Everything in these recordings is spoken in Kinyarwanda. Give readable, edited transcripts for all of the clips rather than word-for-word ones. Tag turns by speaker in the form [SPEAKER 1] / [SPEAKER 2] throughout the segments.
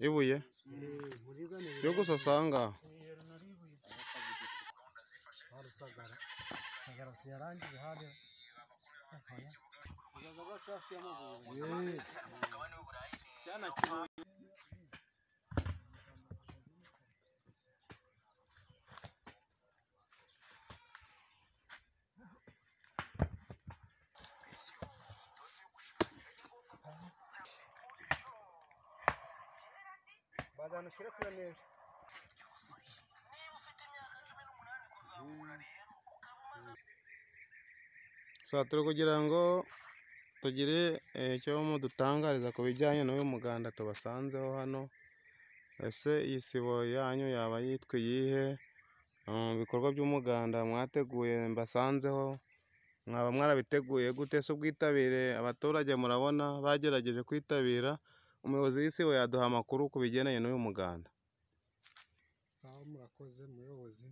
[SPEAKER 1] Ibuye yo gusasanga turi kugira ngo tugire icyo mudutangariza ku bijyanye n'uyu muganda tubasanzeho hano. Ese iyi sibo yanyu yaba yitwa iyihe? Mu bikorwa by'umuganda mwateguye mbasanzeho mwaba mwarabiteguye gute? Se ubwitabire abaturage murabona bagerageje kwitabira? Umuyobozi w'isibo yaduha amakuru ku bigendanye n'uyu muganda.
[SPEAKER 2] Sawa, murakoze muyobozi.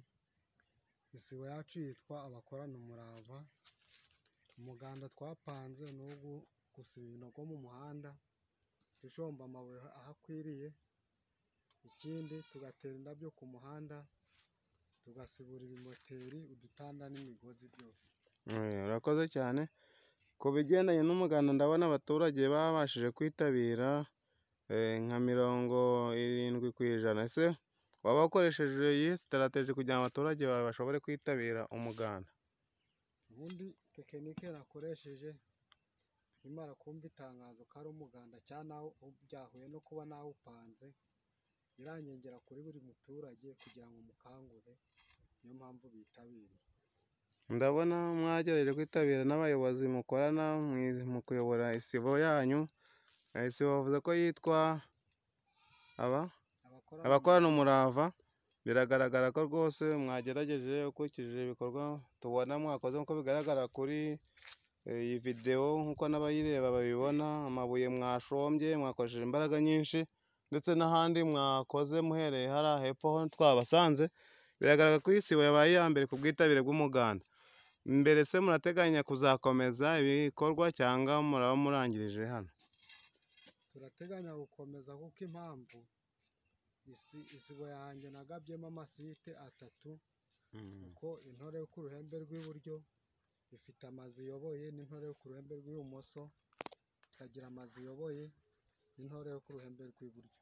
[SPEAKER 2] Isibo yacu yitwa Abakorana Umurava. Umuganda twapanze ni uwo gusiba ibinogo mu muhanda, tujomba amabuye aho akwiriye, ikindi tugatera indabyo ku muhanda, tugasibura ibimoteri, udutanda n'imigozi byose.
[SPEAKER 1] Urakoze cyane. Ku bigendanye n'umuganda ndabona abaturage babashije kwitabira nka 70%. Ese waba wakoresheje iyi sitarateji kugira ngo abaturage bawe bashobore kwitabira umuganda?
[SPEAKER 2] Ubundi tekinike nakoresheje nimara kumva itangazo ko ari umuganda cyangwa byahuye no kuba nawupanze, iranyongera kuri buri muturage kugira ngo mukangure, niyo mpamvu bitabiriye.
[SPEAKER 1] Ndabona mwagerageje kwitabira n'abayobozi mukorana mu kuyobora isibo yanyu. Isibo bavuze ko yitwa Abakorana Umurava. Biragaragara ko rwose mwagerageje ukurikije ibikorwa tubona mwakoze, nk'uko bigaragara kuri iyi videwo, nk'uko n'abayireba babibona. Amabuye mwashombye, mwakoresheje imbaraga nyinshi, ndetse n'ahandi mwakoze muhereye hariya hepfo ho twabasanze. Biragaragara ko iyi sibo yabaye iya mbere ku bwitabire bw'umuganda. Mbere se murateganya kuzakomeza ibikorwa cyangwa muraba murangirije hano?
[SPEAKER 2] Turateganya gukomeza kuko impamvu isibo yanjye nagabyemo amasite 3, kuko intore yo ku ruhembe rw'iburyo ifite amazu iyoboye, n'intore yo ku ruhembe rw'ibumoso ikagira amazu iyoboye, n'intore yo ku ruhembe rw'iburyo.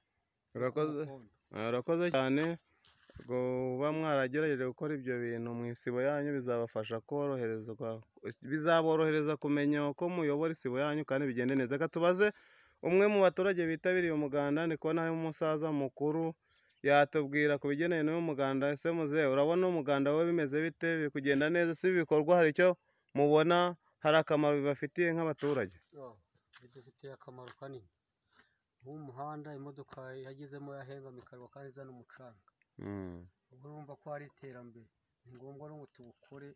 [SPEAKER 1] Urakoze cyane kuba mwaragerageje gukora ibyo bintu mu isibo yanyu, bizabafasha koroherezwa, bizaborohereza kumenya uko muyobora isibo yanyu kandi bigende neza. Reka tubaze umwe mu baturage bitabiriye umuganda, ndi kubona harimo umusaza mukuru, yatubwira ku bigendanye n'uyu muganda. Ese muzehe, urabona umuganda we bimeze bite? Biri kugenda neza? Si ibikorwa hari icyo mubona hari akamaro bibafitiye nk'abaturage?
[SPEAKER 3] Bidufitiye akamaro kanini. Nk'umuhanda imodoka yagezemo yahengama ikarwa kandi izana umucanga. Ubwo urumva ko hari iterambere, ni ngombwa ngo tuwukore.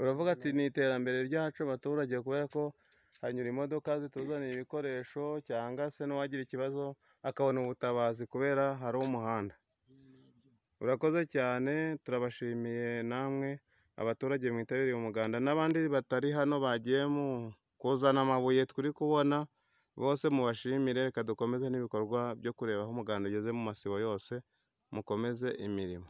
[SPEAKER 1] Uravuga ati ni iterambere ryacu abaturage, kubera ko hanyura imodoka zituzaniye ibikoresho, cyangwa se n'uwagira ikibazo akabona ubutabazi kubera hari umuhanda. Urakoze cyane, turabashimiye namwe abaturage mwitabiriye umuganda, n'abandi batari hano bagiye mu kuzana amabuye turi kubona, bose mubashimire. Reka dukomeze n'ibikorwa byo kureba aho umuganda ugeze mu masibo yose, mukomeze imirimo.